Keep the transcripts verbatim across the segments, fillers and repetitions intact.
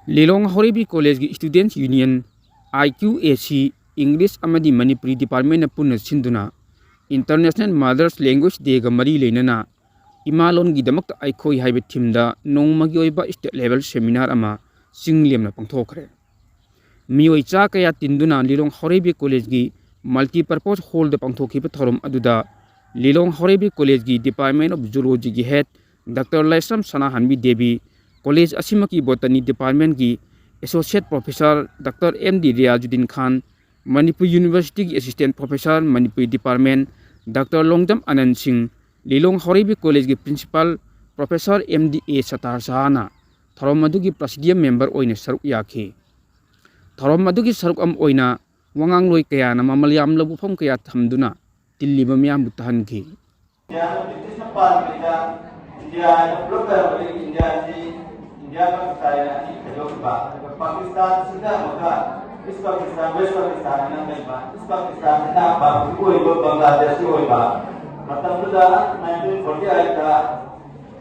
ꯂꯤꯂꯣꯡ ꯍꯥꯎꯔꯩꯕꯤ ꯀꯣꯂꯦꯖꯀꯤ Students Union, I Q A C, English ꯑꯃꯗꯤ ꯃꯅꯤꯄꯨꯔꯤ departmentꯅ ꯄꯨꯟꯅ ꯁꯤꯟꯗꯨꯅ International Mother's Language Dayꯒ ꯃꯔꯤ ꯂꯩꯅꯅ ꯏꯃꯥ ꯂꯣꯟꯒꯤꯗꯃꯛꯇ ꯑꯩꯈꯣꯏ ꯍꯥꯏꯕ themeꯗ ꯅꯣꯡꯃꯒꯤ ꯑꯣꯏꯕ state level seminar ꯑꯃ ꯆꯤꯡ ꯂꯦꯝꯅ ꯄꯥꯡꯊꯣꯛꯈ꯭ꯔꯦ꯫ ꯃꯤꯑꯣꯏ ꯆꯥ ꯀꯌꯥ ꯇꯤꯟꯗꯨꯅ ꯂꯤꯂꯣꯡ ꯍꯥꯎꯔꯩꯕꯤ ꯀꯣꯂꯦꯖꯀꯤ multipurpose hallꯗ ꯄꯥꯡꯊꯣꯛꯈꯤꯕ ꯊꯧꯔꯝ ꯑꯗꯨꯗ ꯂꯤꯂꯣꯡ ꯍꯥꯎꯔꯩꯕꯤ ꯀꯣꯂꯦꯖꯀꯤ Department of Zoologyꯒꯤ head Doctor Laishram Sanahanbi Devi, college ꯑꯁꯤꯃꯛꯀꯤ botany departmentꯀꯤ Associate Professor Doctor M D Riyazuddin Khan, Manipur Universityꯒꯤ Assistant Professor Manipuri department Doctor Longjam Anand Singh, Lilong Haoreibi ꯀꯣꯂꯦꯖꯀꯤ Principal Professor M D A Sattar ꯁꯍꯥꯅ ꯊꯧꯔꯝ ꯑꯗꯨꯒꯤ presidium member ꯑꯣꯏꯅ ꯁꯔꯨꯛ ꯌꯥꯈꯤ꯫ ꯊꯧꯔꯝ ꯑꯗꯨꯒꯤ ꯁꯔꯨꯛ ꯑꯃ ꯑꯣꯏꯅ ꯋꯥꯉꯥꯡꯂꯣꯏ ꯀꯌꯥꯅ ꯃꯃꯜ ꯌꯥꯝꯂꯕ ꯋꯥꯐꯝ ꯀꯌꯥ ꯊꯝꯗꯨꯅ ꯇꯤꯜꯂꯤꯕ ꯃꯤꯌꯥꯝꯕꯨ ꯇꯥꯍꯟꯈꯤ꯫ ꯏꯟꯗꯤꯌꯥꯅ ꯕ꯭ꯔꯤꯇꯤꯁꯅ ꯄꯥꯜꯂꯤꯉꯩꯗ ꯏꯟꯗꯤꯌꯥ ꯍꯥꯏꯅ ꯄꯨꯂꯞ ꯂꯩꯔꯝꯕꯗꯒꯤ ꯏꯟꯗꯤꯌꯥꯁꯤ, ꯏꯟꯗꯤꯌꯥ ꯄꯥꯀꯤꯁꯇꯥꯟ ꯍꯥꯏꯅ ꯑꯅꯤ ꯈꯥꯏꯗꯣꯛꯈꯤꯕ꯫ ꯑꯗꯨꯒ ꯄꯥꯀꯤꯁꯇꯥꯟꯁꯤꯗ ꯑꯃꯨꯛꯀ East Pakistan, West Pakistan ꯍꯥꯏꯅ ꯂꯩꯕ꯫ East Pakistanꯁꯤꯅ ꯍꯧꯖꯤꯛ ꯑꯣꯏꯔꯤꯕ ꯕꯪꯒ꯭ꯂꯥꯗꯦꯁꯀꯤ ꯑꯣꯏꯕ꯫ ꯃꯇꯝꯗꯨꯗ nineteen forty eightꯇ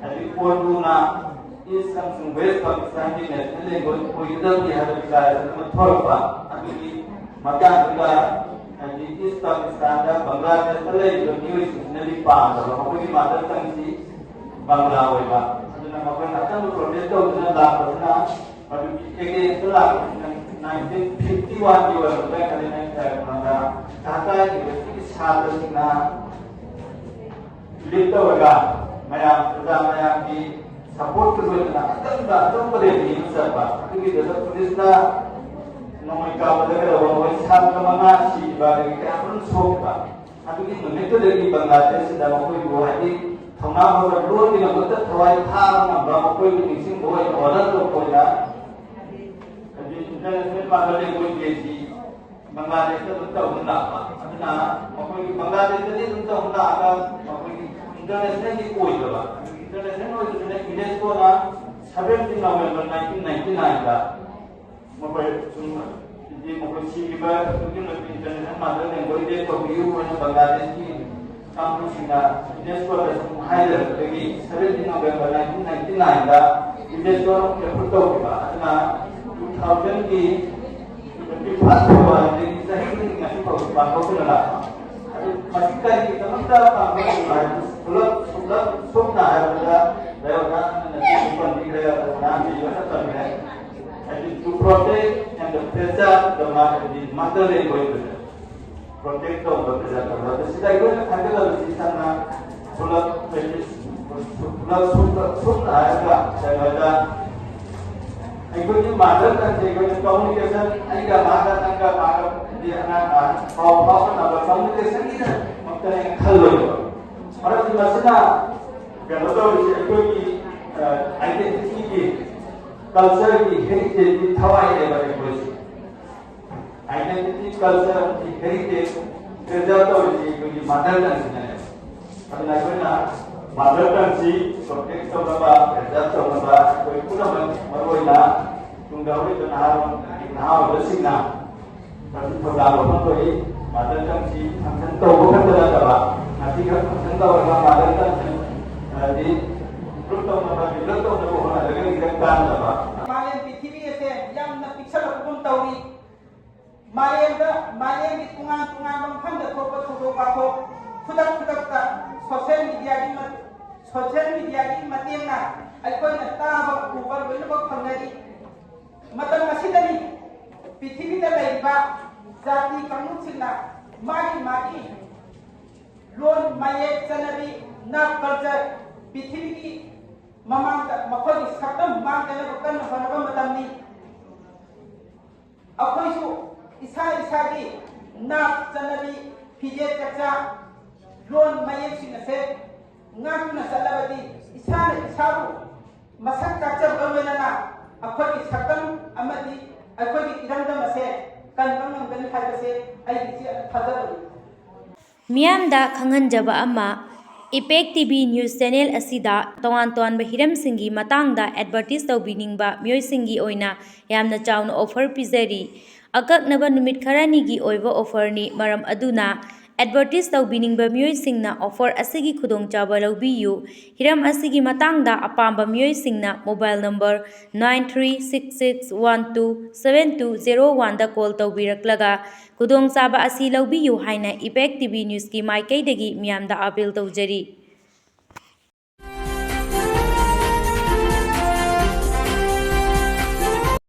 ꯍꯥꯏꯗꯤ ꯎꯔꯗꯨꯅ East ꯑꯃꯁꯨꯡ West Pakistanꯒꯤ national language ꯑꯣꯏꯒꯗꯕꯅꯤ ꯍꯥꯏꯕ ꯕꯤꯆꯥꯔ ꯑꯃ ꯊꯣꯛꯂꯛꯄ꯫ ꯑꯗꯨꯒꯤ ꯃꯇꯥꯡꯗꯨꯗ ꯍꯥꯏꯗꯤ East Pakistanꯗ ꯕꯪꯒ꯭ꯂꯥꯗꯦꯁꯇ ꯂꯩꯔꯤꯕ ꯃꯤꯑꯣꯏꯁꯤꯡꯁꯤꯅꯗꯤ ꯄꯥꯝꯗꯕ, ꯃꯈꯣꯏꯒꯤ mother tongueꯁꯤ ꯕꯪꯒ꯭ꯂꯥ ꯑꯣꯏꯕ꯫ ꯑꯗꯨꯅ ꯃꯈꯣꯏꯅ ꯑꯀꯟꯕ protest ꯇꯧꯗꯨꯅ ꯂꯥꯛꯄꯁꯤꯅ, ꯃꯗꯨꯒꯤ againstꯇ ꯂꯥꯛꯄꯁꯤꯅ nineteen fifty oneꯒꯤ ꯑꯣꯏꯔꯝꯕ ꯌꯥꯏ, ꯈꯜꯂꯤ ꯑꯩꯅ ꯇꯥꯏꯕꯗ ꯙꯥꯀꯥ Universityꯒꯤ ꯁꯥꯇ꯭ꯔꯁꯤꯡꯅ lead ꯇꯧꯔꯒ ꯃꯌꯥꯝ, ꯄ꯭ꯔꯖꯥ ꯃꯌꯥꯝꯒꯤ supportꯀ ꯂꯣꯏꯅꯅ ꯑꯀꯟꯕ ꯑꯆꯧꯕ rally ꯑꯃ ꯆꯠꯄ꯫ ꯑꯗꯨꯒꯤꯗꯨꯗ ꯄꯨꯂꯤꯁꯅ ꯅꯣꯡꯃꯩ ꯀꯥꯞꯄꯗ ꯀꯩꯗꯧꯕ ꯃꯣꯏ ꯁꯥꯇ꯭ꯔ ꯃꯉꯥ ꯁꯤꯈꯤꯕ, ꯑꯗꯒꯤ ꯀꯌꯥ ꯑꯃꯔꯣꯝ ꯁꯣꯛꯈꯤꯕ꯫ ꯑꯗꯨꯒꯤ ꯅꯨꯃꯤꯠꯇꯨꯗꯒꯤ ꯕꯪꯒ꯭ꯂꯥꯗꯦꯁꯁꯤꯗ ꯃꯈꯣꯏꯕꯨ ꯍꯥꯏꯗꯤ ꯊꯧꯅꯥ ꯐꯕ, ꯂꯣꯟꯒꯤꯗꯃꯛꯇ ꯊꯋꯥꯏ ꯊꯥꯕ ꯉꯝꯕ, ꯃꯈꯣꯏꯕꯨ ꯅꯤꯡꯁꯤꯡꯕ ꯑꯣꯏꯅ, honor ꯇꯧꯕ ꯑꯣꯏꯅ ꯍꯥꯏꯗꯤ International Mother Language Dayꯁꯤ ꯕꯪꯒ꯭ꯂꯥꯗꯦꯁꯇ ꯑꯗꯨꯝ ꯇꯧꯗꯨꯅ ꯂꯥꯛꯄ꯫ ꯑꯗꯨꯅ ꯃꯈꯣꯏꯒꯤ ꯕꯪꯒ꯭ꯂꯥꯗꯦꯁꯇꯗꯤ ꯑꯗꯨꯝ ꯇꯧꯗꯨꯅ ꯂꯥꯛꯑꯒ ꯃꯈꯣꯏꯒꯤ internationalꯗꯤ ꯑꯣꯏꯗꯕ꯫ International ꯑꯣꯏꯗꯕꯅꯤꯅ UNESCOꯅ seventeen November nineteen ninety nineꯗ ꯃꯈꯣꯏ ꯁꯨꯝ ꯍꯥꯏꯗꯤ ꯃꯈꯣꯏ ꯁꯤꯈꯤꯕ ꯑꯗꯨꯒꯤ ꯃꯇꯤꯛ International Mother Language Day ꯇꯧꯕꯤꯌꯨ ꯍꯥꯏꯅ ꯕꯪꯒ꯭ꯂꯥꯗꯦꯁꯀꯤ ꯀꯥꯡꯕꯨꯁꯤꯡꯅ ꯌꯨꯅꯦꯁꯀꯣꯗ ꯁꯨꯝ ꯍꯥꯏꯖꯔꯛꯄꯗꯒꯤ seventeen November nineteen ninety nine ꯗ ꯌꯨꯅꯦꯁꯀꯣꯅ ꯑꯃꯨꯛ approve ꯇꯧꯈꯤꯕ꯫ ꯑꯗꯨꯅ two thousand ꯒꯤ twenty first February ꯗꯒꯤ ꯆꯍꯤ ꯈꯨꯗꯤꯡꯒꯤ ꯉꯁꯤ ꯐꯥꯎꯕ ꯄꯥꯡꯊꯣꯛꯇꯨꯅ ꯂꯥꯛꯄ꯫ ꯑꯗꯨ ꯃꯁꯤ ꯀꯔꯤꯒꯤꯗꯃꯛꯇ ꯄꯥꯡꯊꯣꯛꯂꯤꯕꯅꯣ ꯍꯥꯏꯕꯗꯨ ꯄꯨꯂꯞ ꯁꯨꯞꯅ ꯁꯝꯅ ꯍꯥꯏꯔꯕꯗ ꯗꯥꯏꯑꯣ ꯅꯍꯥꯟꯅ ꯄꯟꯕꯤꯈ꯭ꯔꯦ, ꯑꯗꯨ ꯅꯍꯥꯟꯗꯤ ꯂꯣꯏꯅ ꯄꯟꯈ꯭ꯔꯦ꯫ ꯍꯥꯏꯗꯤ to protect and preserve the mother, the mother language꯫ Protect ꯇꯧꯕ, preserve ꯇꯧꯕ꯫ ꯑꯗꯨ ꯁꯤꯗ ꯑꯩꯈꯣꯏꯅ ꯈꯪꯒꯗꯕꯁꯤ ꯁꯝꯅ ꯄꯨꯂꯞ ꯄꯨꯂꯞ ꯁꯨꯞꯅ ꯁꯨꯞꯅ ꯍꯥꯏꯔꯒ ꯀꯩꯅꯣꯗ ꯑꯩꯈꯣꯏꯒꯤ mother tongue ꯁꯦ ꯑꯩꯈꯣꯏꯅ communication, ꯑꯩꯒ ꯃꯥꯒ, ꯅꯪꯒ ꯃꯥꯒ, ꯍꯥꯏꯗꯤ ꯑꯉꯥꯡ ꯑꯍꯟ ꯄꯥꯎ ꯐꯥꯎꯅꯅꯕ communication ꯒꯤꯗꯃꯛꯇꯅꯦ ꯈꯜꯂꯣꯏꯕ꯫ ꯃꯔꯝꯗꯤ ꯃꯁꯤꯅ ꯀꯩꯅꯣ ꯇꯧꯔꯤꯁꯦ ꯑꯩꯈꯣꯏꯒꯤ, ꯑ, identity ꯒꯤ, culture ꯒꯤ, heritage ꯀꯤ ꯊꯋꯥꯏꯅꯦꯕ ꯑꯩꯈꯣꯏꯁꯦ꯫ Identity, culture ꯑꯃꯗꯤ heritage preserve ꯇꯧꯔꯤꯁꯤ ꯑꯩꯈꯣꯏꯒꯤ mother tongue ꯁꯤꯅꯅꯦ꯫ ꯑꯗꯨꯅ ꯑꯩꯈꯣꯏꯅ mother tongue ꯁꯤ protect ꯇꯧꯅꯕ, preserve ꯇꯧꯅꯕ ꯑꯩꯈꯣꯏ ꯄꯨꯝꯅꯃꯛ, ꯃꯔꯨꯑꯣꯏꯅ ꯇꯨꯡꯗ ꯍꯧꯔꯤꯕ ꯅꯍꯥꯔꯣꯜ, ꯅꯍꯥ ꯑꯣꯏꯕꯁꯤꯡꯅ ꯃꯁꯤ ꯊꯧꯗꯥꯡ ꯂꯧꯐꯝ ꯊꯣꯛꯏ꯫ Mother tongue ꯁꯤ function ꯇꯧꯕ ꯈꯛꯇ ꯅꯠꯇꯕ, ꯉꯁꯤ ꯈꯛ function ꯇꯧꯔꯒ mother tongue ꯁꯤ, ꯍꯥꯏꯗꯤ, improve ꯇꯧꯅꯕ, develop ꯇꯧꯅꯕ ꯍꯣꯠꯅꯔꯒ ꯈꯤꯇꯪ ꯀꯥꯟꯅꯗꯕ꯫ ꯃꯥꯂꯦꯝ ꯄ꯭ꯔꯤꯊꯤꯕꯤ ꯑꯁꯦ ꯌꯥꯝꯅ ꯄꯤꯛꯁꯜꯂꯛꯄꯒꯨꯝ ꯇꯧꯔꯤ꯫ ꯃꯥꯂꯦꯝꯗ, ꯃꯥꯂꯦꯝꯒꯤ ꯇꯣꯉꯥꯟ ꯇꯣꯉꯥꯟꯕ ꯃꯐꯝꯗ ꯊꯣꯛꯄ ꯊꯧꯗꯣꯛ ꯋꯥꯊꯣꯛ ꯈꯨꯗꯛ ꯈꯨꯗꯛꯇ social media ꯒꯤ ꯃ-, social media ꯒꯤ ꯃꯇꯦꯡꯅ ꯑꯩꯈꯣꯏꯅ ꯇꯥꯕ, ꯎꯕ ꯂꯣꯏꯅꯃꯛ ꯐꯪꯅꯔꯤ꯫ ꯃꯇꯝ ꯑꯁꯤꯗꯅꯤ ꯄ꯭ꯔꯤꯊꯤꯕꯤꯗ ꯂꯩꯔꯤꯕ ꯖꯥꯇꯤ ꯀꯥꯡꯂꯨꯞꯁꯤꯡꯅ ꯃꯥꯒꯤ ꯃꯥꯒꯤ ꯂꯣꯟ, ꯃꯌꯦꯛ, ꯆꯠꯅꯕꯤ, ꯅꯥꯠ, culture ꯄ꯭ꯔꯤꯊꯤꯕꯤꯒꯤ ꯃꯃꯥꯡꯗ ꯃꯈꯣꯏꯒꯤ ꯁꯛꯇꯝ ꯃꯥꯡꯗꯅꯕ ꯀꯟꯅ ꯍꯣꯠꯅꯕ ꯃꯇꯝꯅꯤ꯫ ꯑꯩꯈꯣꯏꯁꯨ ꯏꯁꯥ ꯏꯁꯥꯒꯤ ꯅꯥꯠ, ꯆꯠꯅꯕꯤ, ꯐꯤꯖꯦꯠ ꯆꯛꯆꯥ, ꯂꯣꯟ ꯃꯌꯦꯛꯁꯤꯡ ꯑꯁꯦ ꯉꯥꯛꯇꯨꯅ ꯆꯠꯂꯕꯗꯤ ꯏꯁꯥꯅ ꯏꯁꯥꯕꯨ ꯃꯁꯛ ꯇꯥꯛꯆꯕꯒ ꯂꯣꯏꯅꯅ ꯑꯩꯈꯣꯏꯒꯤ ꯁꯛꯇꯝ ꯑꯃꯗꯤ ꯑꯩꯈꯣꯏꯒꯤ ꯏꯔꯝꯗꯝ ꯑꯁꯦ ꯀꯟꯕ ꯉꯝꯒꯅꯤ ꯍꯥꯏꯕꯁꯦ ꯑꯩꯒꯤ ꯊꯥꯖꯕꯅꯤ꯫ ꯃꯤꯌꯥꯝꯗ ꯈꯪꯍꯟꯖꯕ ꯑꯃ, Impact T V news channel ꯑꯁꯤꯗ ꯇꯣꯉꯥꯟ ꯇꯣꯉꯥꯟꯕ ꯍꯤꯔꯝꯁꯤꯡꯒꯤ ꯃꯇꯥꯡꯗ advertise ꯇꯧꯕꯤꯅꯤꯡꯕ ꯃꯤꯑꯣꯏꯁꯤꯡꯒꯤ ꯑꯣꯏꯅ ꯌꯥꯝꯅ ꯆꯥꯎꯅ offer ꯄꯤꯖꯔꯤ꯫ ꯑꯀꯛꯅꯕ ꯅꯨꯃꯤꯠ ꯈꯔꯅꯤꯒꯤ ꯑꯣꯏꯕ offer ꯅꯤ, ꯃꯔꯝ ꯑꯗꯨꯅ ꯑꯦꯗꯚꯔꯇꯤꯁ ꯇꯧꯕꯤꯅꯤꯡꯕ ꯃꯤꯑꯣꯏꯁꯤꯡꯅ ꯑꯣꯐꯔ ꯑꯁꯤꯒꯤ ꯈꯨꯗꯣꯡꯆꯥꯕ ꯂꯧꯕꯤꯌꯨ꯫ ꯍꯤꯔꯝ ꯑꯁꯤꯒꯤ ꯃꯇꯥꯡꯗ ꯑꯄꯥꯝꯕ ꯃꯤꯑꯣꯏꯁꯤꯡꯅ mobile number nine three six six one two seven two zero oneꯗ ꯀꯣꯜ ꯇꯧꯕꯤꯔꯛꯂꯒ ꯈꯨꯗꯣꯡꯆꯥꯕ ꯑꯁꯤ ꯂꯧꯕꯤꯌꯨ ꯍꯥꯏꯅ ꯏꯝꯄꯦꯛ ꯇꯤ ꯚꯤ ꯅ꯭ꯌꯨꯁꯀꯤ ꯃꯥꯏꯀꯩꯗꯒꯤ ꯃꯤꯌꯥꯝꯗ ꯑꯥꯄꯤꯜ ꯇꯧꯖꯔꯤ꯫